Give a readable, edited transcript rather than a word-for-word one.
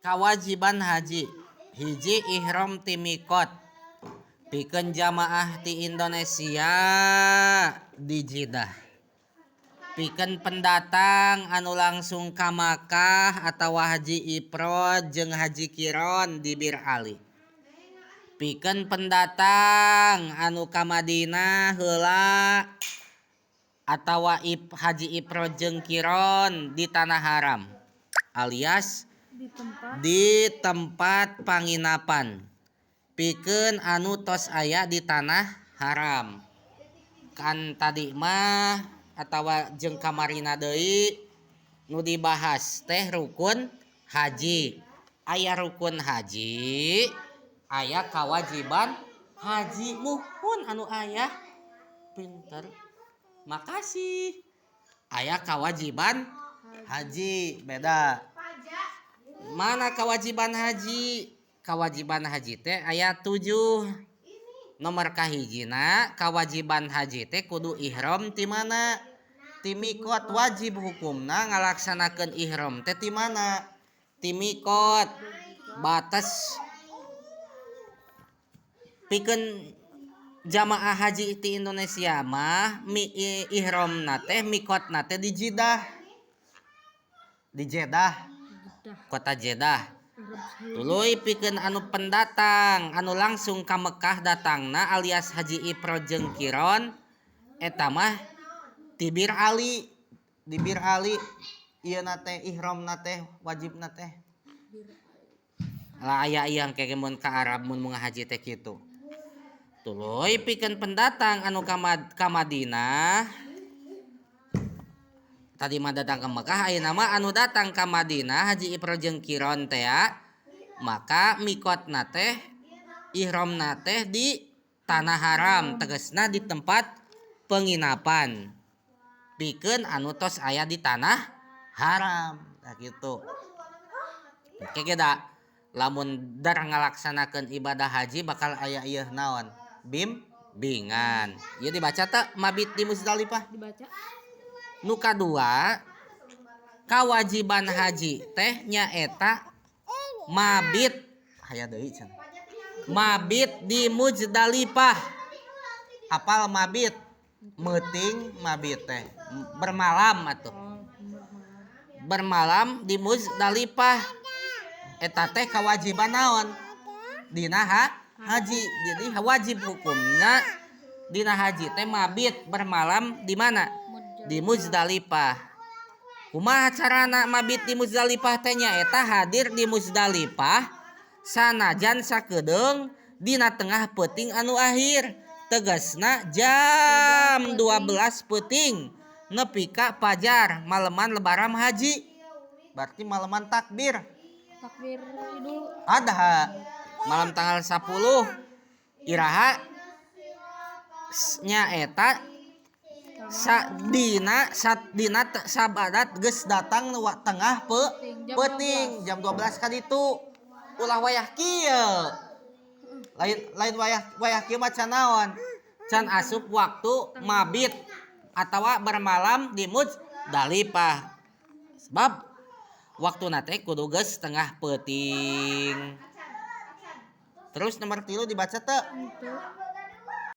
Kawajiban haji hiji ihram ti miqat pikeun jamaah ti Indonesia di Jeddah, pikeun pendatang anu langsung ka Makkah atawa haji ifrad jeung haji qiron di Bir Ali, pikeun pendatang anu ka Madinah heula atawa haji ifrad jeung qiron di Tanah Haram alias di tempat di tempat panginapan, pikeun anu tos aya di Tanah Haram. Kan tadi mah atawa jeung kamarina deui nu dibahas teh rukun haji. Aya rukun haji, aya kewajiban haji. Muhun anu aya pinter, makasih. Aya kewajiban haji beda. Mana kewajiban haji? Kewajiban haji teh aya 7. Nomor kahijina, kewajiban haji teh kudu ihram ti mana? Ti miqat. Wajib hukumna ngalaksanakeun ihram teh ti mana? Ti miqat, batas. Pikeun jamaah haji ti Indonesia mah ihramna teh, miqatna teh di Jeddah, di Jeddah. Jeddah. Kota Jeddah. Arab Saudi. Tuluy pikeun anu pendatang anu langsung ka Mekah datangna alias haji ifrad jeung qiron, eta mah ti Bir Ali. Di Bir Ali ieu na teh, ihramna teh, wajibna teh lah aya ieu engke mun ka Arab, mun mau haji teh kitu. Tuluy pikeun pendatang anu ka Madinah, tadi mah datang ke Mekah, ayeuna mah anu datang ka Madinah haji ifrad jeung qiron teh ya, maka miqatna teh, ihramna teh di Tanah Haram, tegasna di tempat penginapan pikeun anu tos aya di Tanah Haram. Nah, gitu. Oke, da lamun dar ngalaksanakeun ibadah haji bakal aya ieu naon, bimbingan. Ieu dibaca teu, mabit di Muzdalifah? Dibaca. Nu kadua, kawajiban haji teh nyaeta mabit, aya deui cenah, mabit di Muzdalifah. Apal mabit? Meuting mabit teh bermalam atuh. Oh, Bermalam di Muzdalifah eta teh kewajiban naon dina haji. Jadi wajib hukumnya dina haji teh mabit, bermalam di mana? Di Muzdalifah. Kumaha carana mabit di Muzdalifah teh? Nyaeta hadir di Muzdalifah sanajan sakedeung dina tengah peuting anu akhir, tegasna jam 12 peuting nepi ka fajar maleman Lebaran haji, berarti maleman takbir. Takbir Idul Adha, malam tanggal 10 iraha nyaeta sadina sadina sabadat geus datang tengah Jam peuting, jam 12 ka ditu. Ulah wayah kieu, lain lain wayah wayah kieu mah can naon, can asup waktu mabit atawa bermalam di Muzdalifah, sebab waktu teh kudu geus tengah peuting. Terus nomor 3 dibaca teu? Itu.